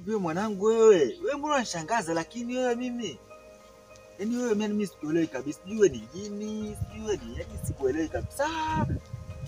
Hivi mwanangu wewe, wewe mbona unanishangaza lakini wewe mimi? Yaani wewe mimi sikuelewi kabisa. Sijui wewe ni jini, sijui wewe ni yaani sikuelewi kabisa.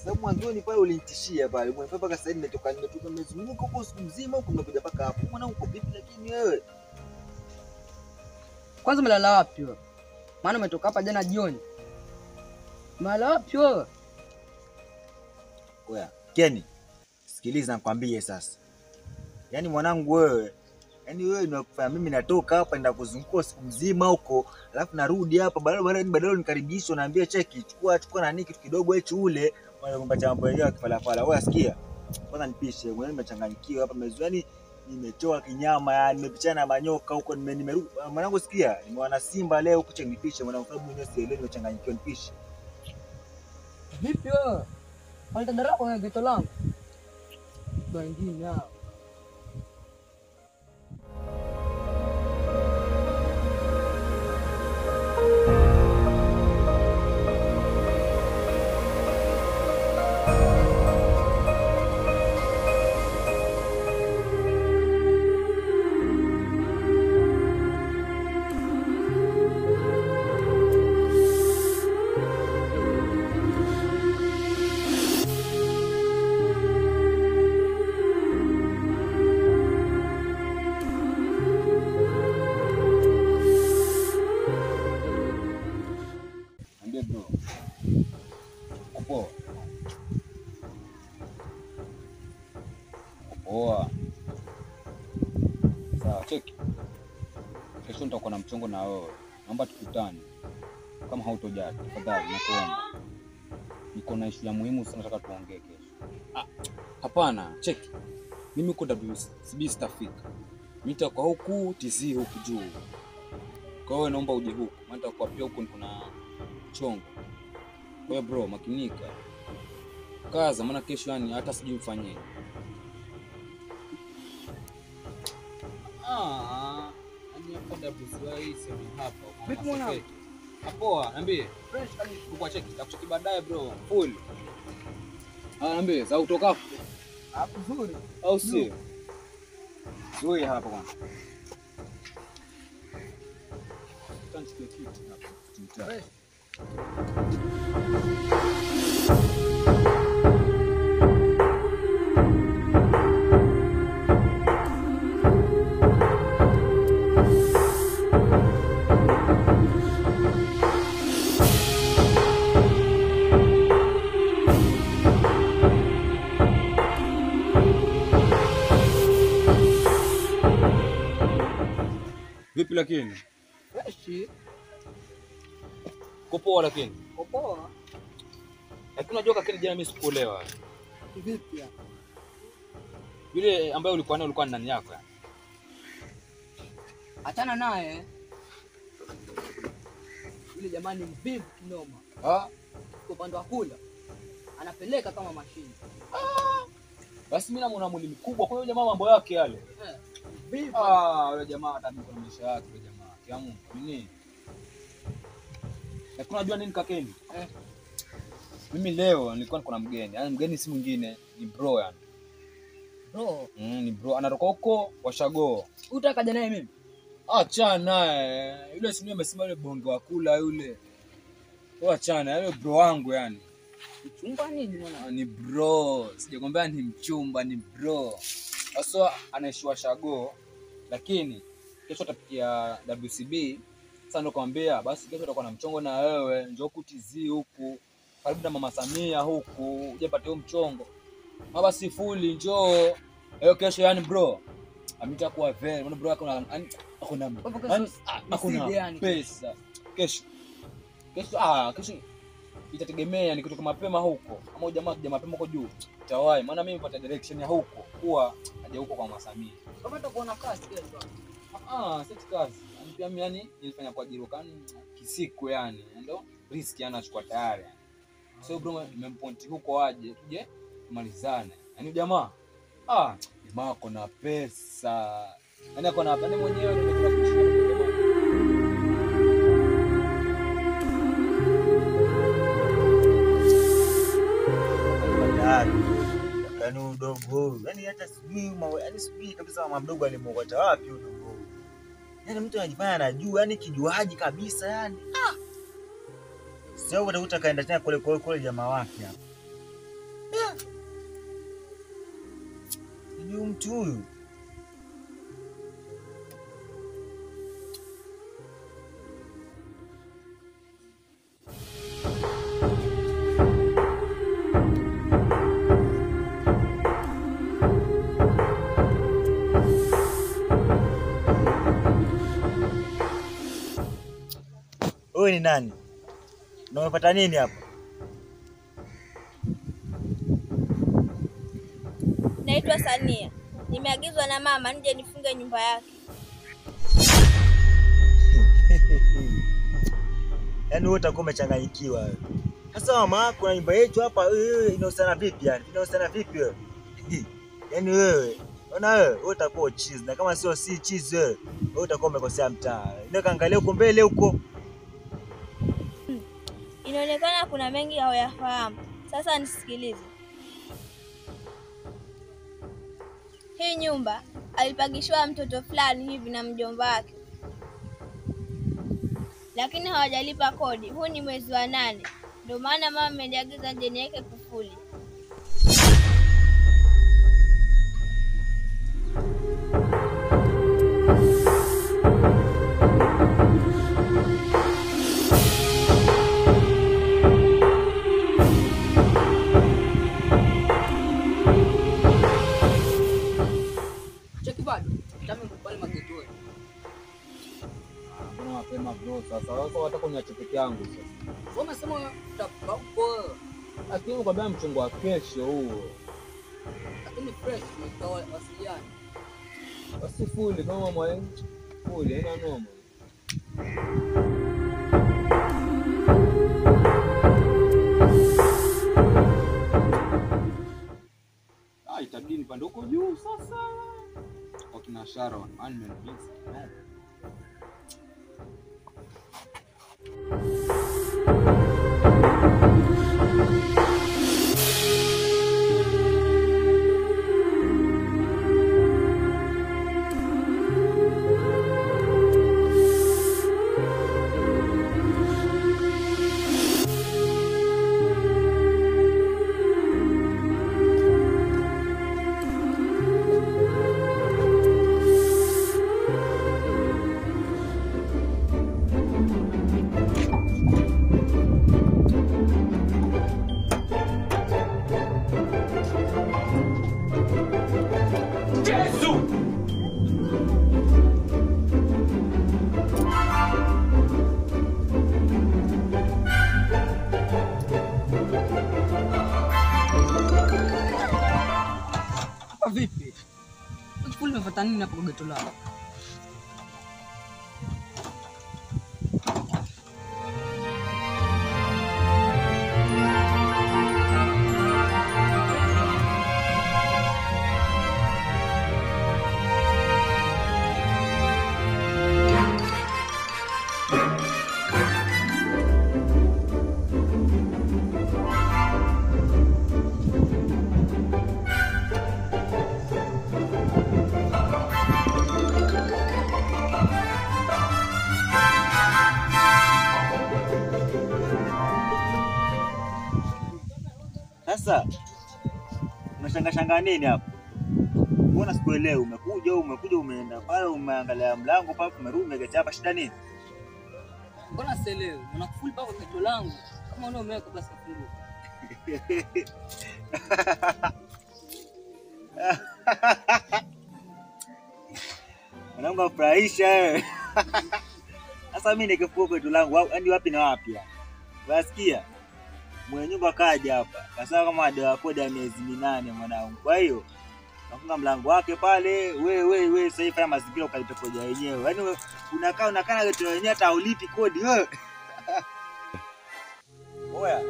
Sababu mwanzoni pale ulinitishia pale. Mwanzo mpaka sasa nimetoka nimezunguka huko siku nzima huko nimekuja mpaka hapo. Mwanangu uko vipi lakini wewe? Kwanza umelala wapi wewe? Maana umetoka hapa jana jioni. Umelala wapi wewe? Oya, Kenny, sikiliza nikwambie sasa. Yaani mwanangu wewe, yaani wewe unakufanya mimi natoka hapa nenda kuzunguka siku mzima huko, alafu narudi hapa badala nikaribishwe naambia cheki, chukua nani kitu kidogo hicho ule, wanakupatia mambo yenyewe kifalafala. Wewe sikia. Kwanza nipishe, mwenyewe nimechanganyikiwa hapa mezani, yaani nimechoka kinyama, yani nimepichana na manyoka huko nimerudi. Mwanangu sikia, nimeona simba leo huko, cheki nipishe mwanangu, sababu mwenyewe sielewi, nimechanganyikiwa, nipishe. Vipi wewe? Wanatandara kwa geto langu. Wengine hao. Poa. Sawa, cheki. Kesho nitakuwa na mchongo na wewe. Naomba tukutane. Kama hautojali, tafadhali nakuomba. Niko na issue ya muhimu sana nataka tuongee kesho. Ah, hapana, cheki. Mimi uko WCB sitafika. Mimi nitakuwa huku TZ huku juu. Kwa hiyo naomba uje huku. Maana nitakuwa pia huku niko na mchongo. Kwa hiyo bro, makinika. Kaza maana kesho yani hata sijui mfanyeje. Ah, yani hapo WCB sema hapa. Vipi mwanangu? Poa, niambie. Fresh kabisa. Uko cheki, nitakucheki baadaye bro. Full. Ah, niambie, za kutoka hapo. Hapo nzuri. Au sio? Zuri hapa kwanza. Tanchukue kitu hapa. Fresh. Vipi lakini? Fresh. Kupoa lakini? Kupoa. Lakini unajua kakini jana mimi sikuolewa. Vipi? Yule ambaye ulikuwa naye ulikuwa ni nani yako yani? Achana naye. Yule jamani mvivu kinoma. Ah, kwa upande wa kula anapeleka kama mashine. Ah. Basi mimi namuona mwili mkubwa kwa hiyo jamaa mambo yake yale. Eh. Vipi? Ah, yule jamaa hata mimi kuna maisha yake yule jamaa. Kiamu, nini? Lakini unajua nini kakeni? Eh. Mimi leo nilikuwa niko na mgeni. Yaani mgeni si mwingine, ni bro yani. Bro. Ni bro anatoka huko Washago. Utakaja naye mimi? Acha naye. Yule si amesema yule bonge wa kula yule. Wewe achana, yule bro wangu yani. Mchumba nini mwana? Ni bro. Sijakwambia ni mchumba, ni bro. Sasa anaishi Washago lakini kesho atapitia WCB. Sasa ndo kwambia basi kesho utakuwa na mchongo na wewe, njoo kutizii huku. Karibu na Mama Samia huku, uje pate mchongo. Baba sifuli njoo. Leo kesho yani bro. Amitakuwa very, maana bro yako akona akona pesa. Kesho. Kesho itategemea ni kutoka mapema huko. Ama jamaa akija mapema huko juu, itawahi. Maana mimi nipata direction ya huko kuwa aje huko kwa Mama Samia. Kama utakuwa kazi kesho. Ah, si kazi. Yaani pia mimi yani nilifanya kwa ajili kan kisiku yani. Ndio risk yani nachukua tayari. So bro nimempoint huko aje tuje tumalizane. Yaani jamaa jamaa ako na pesa. Yaani ako na pesa mwenyewe ndio tunakushika jamaa. Yaani udogo huyu. Yaani hata sijui, yaani sijui kabisa mama mdogo alimwokota wapi udogo huyu. Yaani mtu anajifanya anajua, yaani kijuaji kabisa yani. Ah. Sio utakuta kaenda tena kule kule kule jamaa wake hapa. Ni mtu huyu. Wewe ni nani? Na umepata nini hapa? Naitwa Sania. Nimeagizwa na mama nije nifunge nyumba yake. Yaani wewe utakuwa umechanganyikiwa wewe. Sasa mama yako na nyumba yetu hapa wewe inahusiana vipi yani? Inahusiana vipi wewe? Yaani wewe, ona wewe, wewe utakuwa cheese na kama sio si cheese wewe, wewe utakuwa umekosea mtaa. Ndio kaangalia huko mbele huko. Inaonekana kuna mengi hawayafahamu. Sasa nisikilize. Hii nyumba alipangishwa mtoto fulani hivi na mjomba wake, lakini hawajalipa kodi. Huu ni mwezi wa 8. Ndio maana mama ameniagiza nje niweke kufuli. Mapema bro, sasa wako wataka uniache peke yangu sasa. Wewe umesema utafika huko. Lakini ukwambia mchongo wa kesho huo. Lakini fresh tutawasiliana. Basi full kama mwalimu. Full haina noma. Ah, itabidi nipande huko juu sasa. Kwa kina Sharon, man busy. No. Vipi? Kufuli umefuata nini hapo geto lako? Sasa unashanga shanga nini hapo? Mbona sikuelewi? Umekuja umeenda pale umeangalia mlango pale umerudi umegeti hapa, shida nini? Mbona sielewi? Unakufuli pako geto langu. Kama unao umeweka basi kufungua. Mwanangu afurahisha wewe. Sasa mimi nikifungua geto langu yaani wapi na wapi yani? Unasikia? Mwenye nyumba kaja hapa kasema kama ada kodi ya miezi 8 mwanangu. Kwa hiyo nafunga mlango wake pale, we sasa fanya mazingira ukalipe kodi yenyewe. Yaani unakaa na geto yenyewe hata ulipi kodi wewe. Oya,